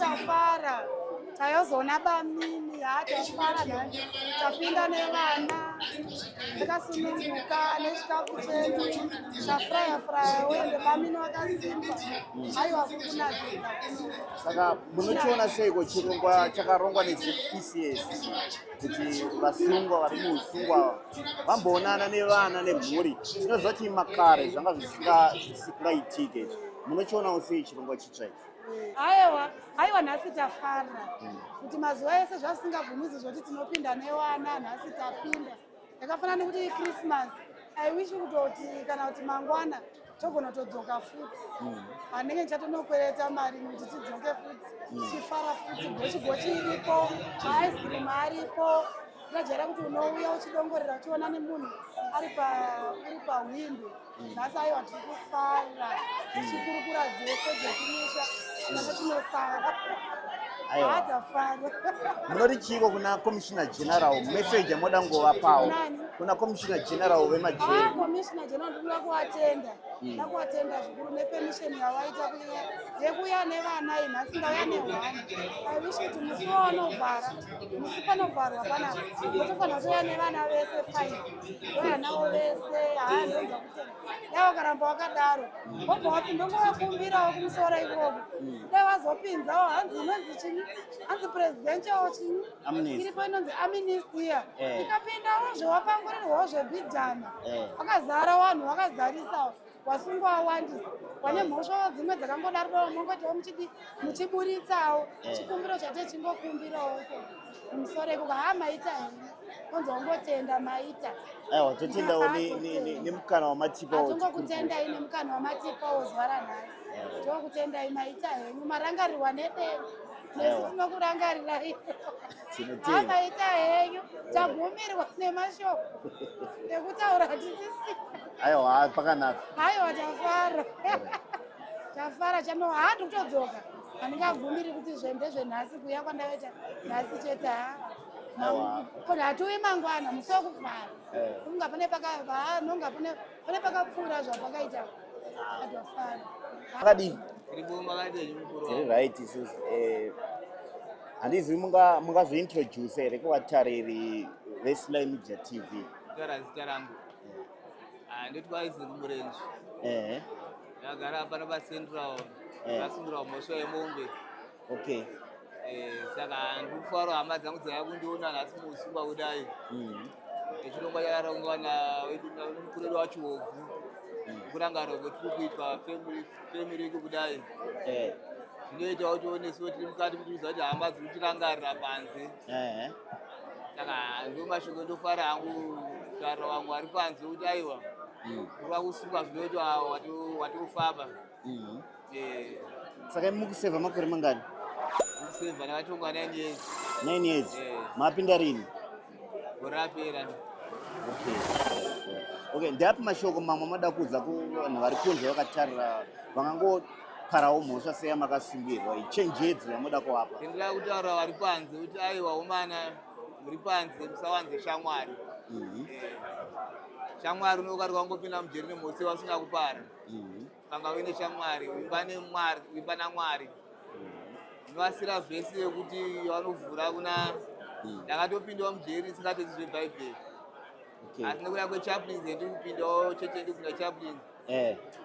tafara, tayozoona bamini, haa tafara nhasi, tapinda nevana takasununguka nechikafu chedu, tafuraya furaya uende bamini vakasimba, aiwa kuri kunakidza kuno. Saka munochiona seiko chirongwa chakarongwa neZPCS kuti vasungwa vari muusungwa vamboonana nevana nemhuri? Tinoziva kuti makare zvanga zvisingaitike izvi. Munochionawo sei chirongwa chitsva ichi? Aiwa, aiwa, nhasi tafara kuti mazuva ese zvasingabvumidzi zvoti tinopinda nevana, nhasi tapinda. Yakafanana nekuti Christmas, I wish kutoti kana kuti mangwana togona kutodzoka futi. Handinge ndichatonokwereta mari kuti tidzoke futi, tichifara futi. Gochi gochi iripo, maice cream aripo. Ukajaira kuti unouya uchidongorera uchiona nemunhu ari pa uri pahwindo. Nhasi aiwa tiri kufara, tichikurukura dzese dzekumusha nako tinosara. Aiwa. Hatafara. Munoti chiiko kuna Commissioner General, message yamoda kungovapawo? Nani? Kuna Commissioner General vemajeri. Ah, Commissioner General ndinoda kuvatenda, ndoda kuvatenda zvikuru nepermission yavaita kunyanya yekuuya nevana iyi. Nhasi ndauya nehwana. I wish kuti musi wawanovhara, musi panovharwa panapa, ndotofanira kutouya nevana vese five, ndouya navo vese. Haa, ndonzwa kutenda. Dai wakaramba wakadaro, wobva wapi, ndongovakumbirawo kumusoro ikoko, dai vazopinzawo hanzi inonzi chinyi, hanzi presidential chinyi Amnesty. iripo inonzi amnesty iya. Ikapindawo zvewapangurirwawo zvebhijana, wakazara vanhu, wakazarisa wasungwa wawandisa, wane mhosvawo dzimwe dzakangodarodawo, mongoitawo muchidi muchiburitsawo. Chikumbiro chate chingokumbirawo kumusoro ikoko. Haa, maita henyu, konzi wongotenda maita. Aiwa, totendawo nemukana wamatipawo. Hatongokutendai nemukana wamatipawo zuva ranhasi. Tokutendai, maita henyu, marangarirwa nedenga, nesu tinokurangarirai. Tinotenda. Maita henyu, tagumirwa nemashoko ekutaura tisisi. Aiwa, pakanaka. Aiwa, tafara, tafara chano. Handi kutodzoka, handingagumiri kuti zvendezvenhasi, kuuya kwandavaita nhasi chete. Ha. Aiwa. Kona hatiuyi mangwana musi wekuvhara. Kunga pane nonga pane pakapfuura zvapakaita, atofara. Akadii? Tiripo, makadini mukuru? Tiri right isusu. Handizivi mungazviintroduce here kuvatariri veSly Media TV? Kutaura zita rangu? Ah, ndotwa Isaac Murenji. Ndagara pano paCentral. Ndakasungirwa mhosva yemombe. Saka ndikufaro hama dzangu dzauya kundiona nhasi muusungwa kudai. Nechirongwa chakarongwa namukuru wedu waChihovhu, kurangariro kwetiri kuitwa family iko kudai. Zvinoita kuti onesuwo tiri mukati kuti kuti hama dziri kutirangarira panze. Saka ndo mashoko, ndofara hangu kutaurira vamwe vari panze kuti aiwa, kurwa kusungwa zvinoitwa watofamba. Saka imi mukusevha makore mangani? Kusevha ndakatongwa 9 years. 9 years? Eh. Mapinda rini? Gore rapera. Okay, ndeapi mashoko mamwe amada kuudza kuvanhu vari kunze vakatarira, vangangoparawo mhosva seyamakasungirwa, ichenjedzo yamuda kuvapa? Ndinoda kutaura vari panze kuti aiwa umana, muri panze musawanze shamwari. Shamwari unokari wangopinda mujeri nemhosva wasina kupara. Kanga uine shamwari, uimba nemwari, uimba namwari. Ndinoasira vhesi yekuti vanovhura kuna ndakatopindawo mujeri ndisingatodzi zvebhaibheri, asi nekuda kwechaplains yandiri kupindawo, chechi yandiri kupinda, chaplains,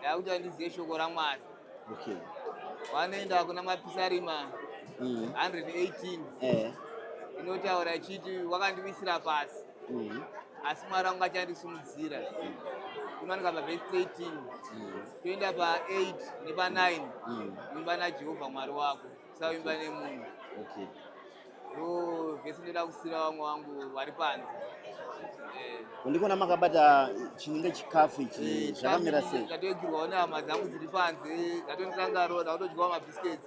ndakuti handizive shoko raMwari. Vanoenda kuna Mapisarima 118, inotaura ichiti wakandiwisira pasi, asi Mwari wangu achandisimudzira. Inowanika pavhesi 13, toenda pa8 nepa9. Imba naJehovha Mwari wako, usaimba nemunhu. Ndo vhesi ndoda kusira vamwe vangu vari panze. Ndikuona makabata chinenge chikafu ichi, zvakamira sei? Ndatoigirwawo nehama dzangu dziri panze, ndatondirangaro, ndakutodyawo mabiscuits.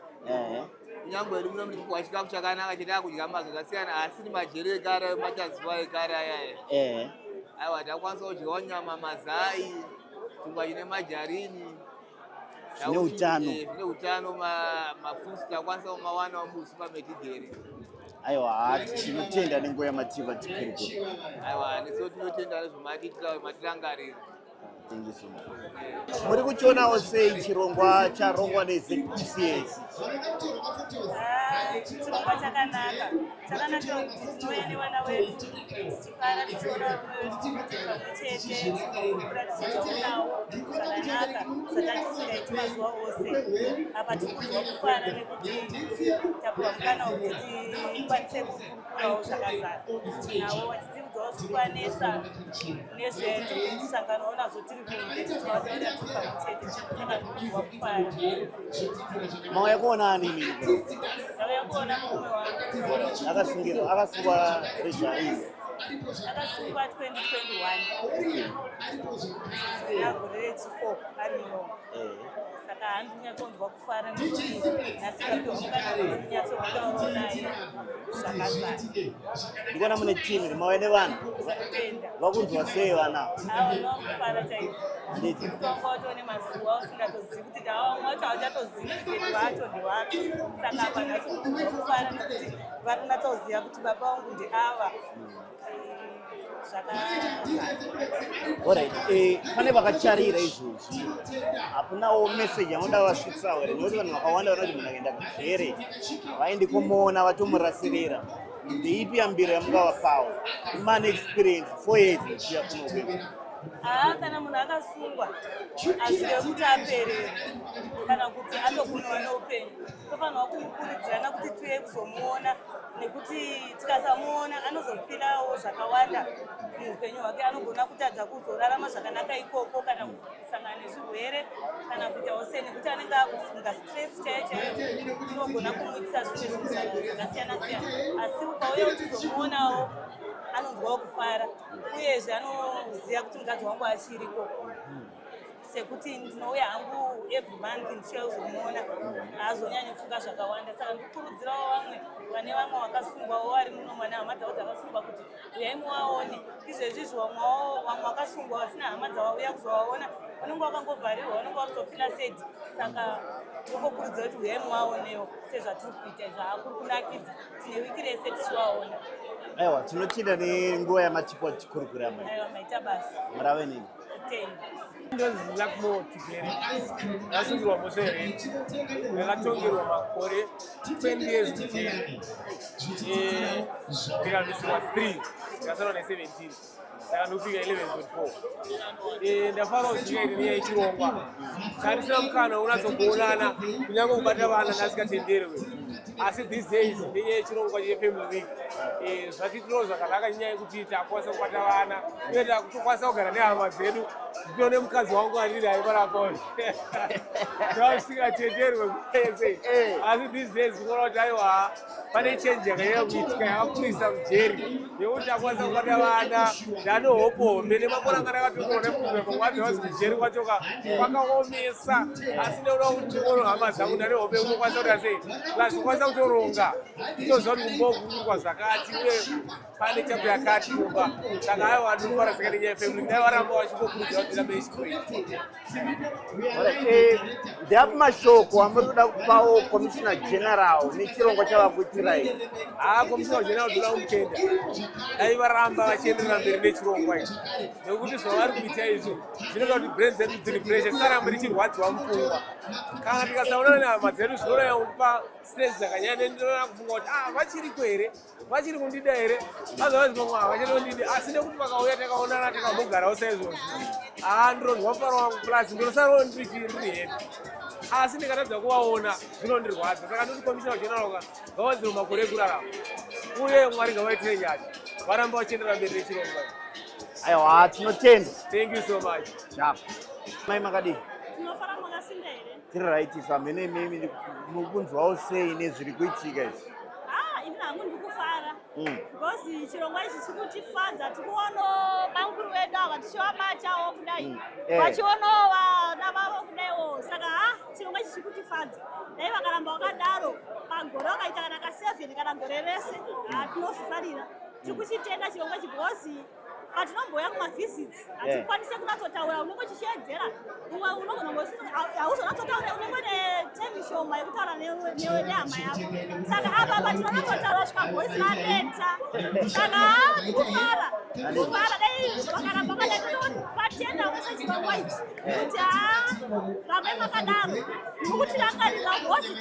Kunyange wedu muno muchikuwa chikafu chakanaka chetava kudya mazo zvasiyana, asi ni majeri ekare, machazuva ekare ayaya. Aiwa, takukwanisa kudyawo nyama, mazai, chingwa chine majarini. Zvine utano. Zvine utano, mafruits takwanisa kumawanawo musupametigere. Aiwa, hati tinotenda nenguva yamativa tikurukuru. Aiwa, neso tinotenda nezvematiitira, matirangarira. Thank you so much. Muri kuchionawo sei chirongwa charongwa neZPCS? Chirongwa chakanaka, chakanakira kuti tinouya nevana vedu tichifara, tichiona varume vedu pamwe chete, tichikurukura, tichitaurawo zvakanaka zvatatisingaiti mazuva ose. Apa tiri kunzwa kufara nekuti tapiwa mukana wekuti tikwanise kukurukurawo zvakazara navo, vachitiudzawo zviri kuvanetsa nezvekusanganawo nazvo tiri kunze, tichivakuita tiri pamwe chete. Saka tiri kunzwa kufara. Mauya kuona ani imini? Ndauya kuona murume wangu. Akasungirwa, akasungwa rezvarii? Akasungwa 2021, agore rechi4 ari muno. Saka handinyatsonzwa kufara nekuti nhasi tapiwa mukana wekuti ndinyatsotaurawo naye zvakazara. Ndikuona mune timu, mauya nevanhu. Kutenda. Vakunzwa sei vana? Ava vanokufara chaizvo. Handiti? Kutonga watone mazuva usingatozivi kuti ndavamwe vacho, havachatozivi kuti vedu vacho ndevapi. Saka apa nhasi kunzwa kufara nekuti vari kunyatsoziva kuti baba vangu ndeava zvakazara. Alright, pane vakacharira izvozvi, hakunawo message yamunoda vasvitsawo here? Nekuti vanhu vakawanda vanoti munhu akaenda kujere havaendi kumuona, vatomurasirira. Ndeipi yambiro yamungavapawo imane experience 4 years muchiya kuno? Haa, kana munhu akasungwa hazvirevi kuti aperere kana kuti atogumiwa neupenyu. Tofanirwa kumukurudzirana kuti tiuye kuzomuona, nekuti tikasamuona anozofirawo zvakawanda muupenyu hwake. Anogona kutadza kuzorarama zvakanaka ikoko, kana kusangana nezvirwere, kana kuitawo sei, nekuti anenge akufunga. Stress chaiyo chaiyo inogona kumuitisa zvimwe zvinhu zvakasiyana siyana. Asi ukauya uchizomuonawo anonzwawo kufara, uyezve anoziva kuti mukadzi wangu achiriko. Sekuti ndinouya hangu every month ndichiuya kuzomuona, haazonyanyofunga zvakawanda. Saka ndikurudzirawo vamwe vane vamwe vakasungwawo vari muno, vane hama dzavo dzakasungwa, kuti uyai muvaone. Izvezvi izvi vamwe vakasungwa vasina hama dzavauya kuzovaona, vanenge vakangovharirwa, vanenge vari sad. Saka ndingokurudzira kuti uyai muvaonewo sezvatiri kuita izvo. Hakuri kunakidza, tine wiki rese tichivaona. Aiwa, tinotenda nenguva yamatipa tikurukura, mai. Aiwa, maita basa. Murave nini. Kutenda. Ndonzi Luckmore Tugere. Ndasungirwa mhosva yerape, ndakatongerwa makore 20 years mujeri, ndikabvisirwa 3, ndikasara ne17, saka ndikupika 11.4. Ndafarawo zvingaiti nenyaya yechirongwa. Tandisina mukana wekunatsokuonana, kunyange kubata vana ndasingatenderwe, asi these days nenyaya yechirongwa chefamily week zvatiitirawo zvakanaka, nenyaya yekuti takwanisa kubata vana uye takutokwanisa kugara nehama dzedu. Nditone mukadzi wangu andiri naye panapa, zvasingatenderwe kwese, asi these days kuona kuti aiwa, pane change yakanyanya kuitika yakakurisa mujeri, yekuti takwanisa kubata vana. Ndane hope hombe nemakore anga ndakatongerwa nepfungwa pamwe mujeri kwachoka kwakaomesa, asi ndeuda kuti ndiono hama dzangu. Ndane hope unokwanisa kuita sei, plus ukwanisa kutoronga, kutoziva kuti kumba kukurwa zvakati uye pane chapo yakati kumba. Saka aiwa, ndinofara saka nenyaya yefamily. Dai varamba vachingokurudzira kuti rambe ichitoita. Ndeapi mashoko amuri kuda kupawo Commissioner General nechirongwa chavakuitirai? Haa, Commissioner General toda kumutenda. Dai varamba vachienderera mberi nechirongwa ichi, nekuti zvavari kuita izvi zvinoita kuti brain dzedu dzirefreshe, tisarambe tichirwadziwa mupfungwa. Kana tikasaonana nehama dzedu zvinonyanya kutipa stress dzakanyanya. Ndinoona kufunga kuti, ah, vachiriko here? Vachiri kundida here? Otherwise pamwe havachatondidi. Asi nekuti vakauya, takaonana, takambogarawo saizvozvo, haa, ndinonzwa mufaro wangu, plus ndinosarawo ndiri happy. Asi ndikatadza kuvaona zvinondirwadza. Saka ndoti Commissioner General ka ngavawedzerwe makore ekurarama, uye Mwari ngavaitire nyasha, varamba vachienderera mberi nechirongwa. Aiwa, tinotenda. Thank you so much. Chapa mai, makadii? Tinofara, makasimba here? Tiri right. Samhene, imimi mukunzwawo sei nezviri kuitika izvi? Ah, ini hangu ndikufara because chirongwa ichi chikutifadza. Tikuonawo bamukuru vedu ava tichivabatawo kudai, vachionawo vana vavo kudaiwo. Saka ha, chirongwa ichi chikutifadza. Dai vakaramba vakadaro pagore, vakaita kana ka7 kana gore rese, ha, tinozvifarira. Tiri kuchitenda chirongwa ichi because Patinomboya kumavisits hatikwanise kunatsotaura, unenge uchisheedzera umwe unogona hauzonatsotaura, unenge une time shoma yekutaura nehama yako. Saka apa patinonatsotaura svika voice raneta. Saka tikufara, tikufara. Dai vakaramba vakadai, tovatenda vese chirongwa ichi kuti haa, rambai makadaro, mukutirangarira hosi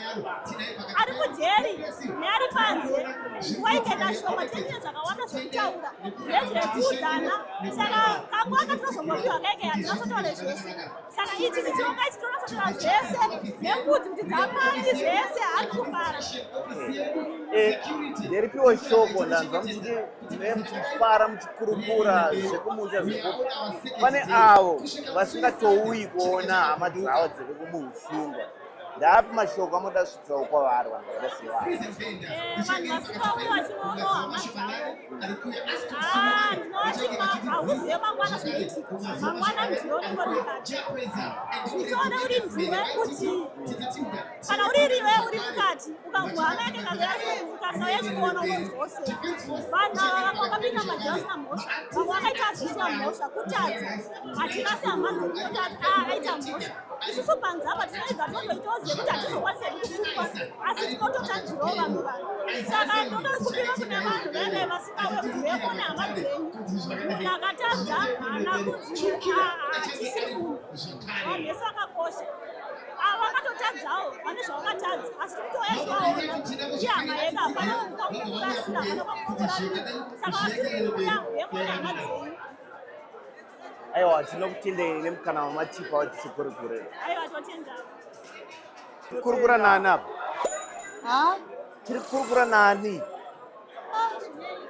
ari mujeri neari panze. Nguva ikaita shoma tinenge zvakawanda zvekutaura nezvekuudzana, saka kanguva katinozombopiwa kaike hatinasotaure zvese. Saka ichi chichirongwa ichi tinonasotaura zvese nembudzi kuti dzapani zvese. Hari kufara. Nderipiwo shoko? Ndanzwa muchiti munenge muchifara, muchikurukura zvekumusha zvekupi. Pane avo vasingatouyi kuona hama dzavo dziri kumuusungwa, ndaapi mashoko amoda kusvitsawo kwavari vanhu vakaita sevanhu? Vanhu vasingauyi vachionawo hama dzavo, Ah, ndinoti hauzive mangwana zvinoitika. Mangwana ndiwe unenge uri mukati. Zvitore uri ndiwe kuti kana uri riwe uri mukati, hama yake ukasauya chikuona, unonzwawo sei? Vanhu ava vamwe vakapinda majeri vasina mhosva, vamwe vakaita zvisina mhosva, kutadza. Hatirasi hama dzedu kuti aita mhosva. Isusu panze apa tinoedza, tinotoitawo zive kuti hatizokwanisi hedu kusungwa, asi tinototadzirawo vamwe vanhu. Saka ndinotokumbira kune vanhu veve vasingauye kuti vekuone hama dzenyu. Munhu akatadza haana kunzi hatisiri munhu. Vanhu vese vakakosha. Ava vakatotadzawo, vane zvavakatadza, asi tikutoya tivaona ihama yedu. Hapana kwamunokurasira, hapana kwamunokurarira. Saka vasiri kuuya, vekuone hama dzenyu. Aiwa, tinokutendei nemukana wamatipa wati tikurukure. Aiwa, totenda. Kurukura nani apa? Ha. Tiri kukurukura nani?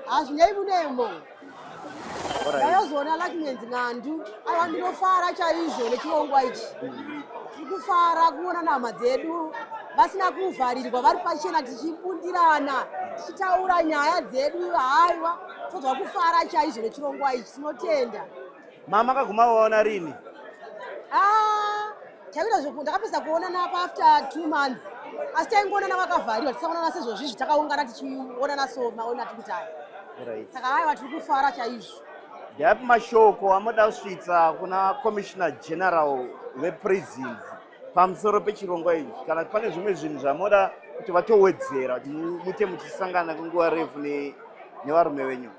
Hazvinei munemo. Ndayozoona Luckmans Ngandu. Aiwa, ndinofara chaizvo nechirongwa ichi. Tiri kufara kuona nehama dzedu vasina kuvharirwa, vari pachena, tichibundirana, tichitaura nyaya dzedu. Haiwa, tozwa kufara chaizvo nechirongwa ichi. Tinotenda. Mama akaguma vaona rini? Ah, chakuita zvoku ndakapedza kuonana pa after 2 months, asi taingoonana vakavhariwa, tisaonana sezvozvizvi takaungana tichionana. So maona tiri kuti aya. Saka haiwa, tiri kufara chaizvo. Ndeapi mashoko amoda kusvitsa kuna Commissioner General vePrisons pamusoro pechirongwa ichi, kana pane zvimwe zvinhu zvamoda kuti vatowedzera kuti mute muchisangana kwenguva refu nevarume venyu?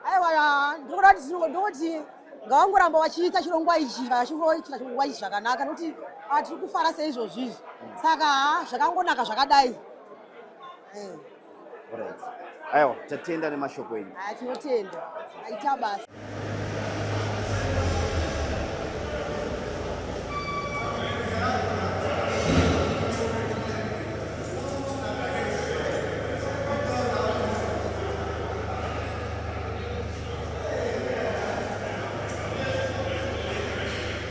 Aiwa, ndinoda kuti ndoti ngavangoramba vachiita chirongwa ichi, vachingoita chirongwa ichi zvakanaka, nokuti tiri kufara seizvozvizvi. Saka ha, zvakangonaka zvakadai. Alright. Aiwa, tatenda nemashoko enyu. Aya, tinotenda, aita basa.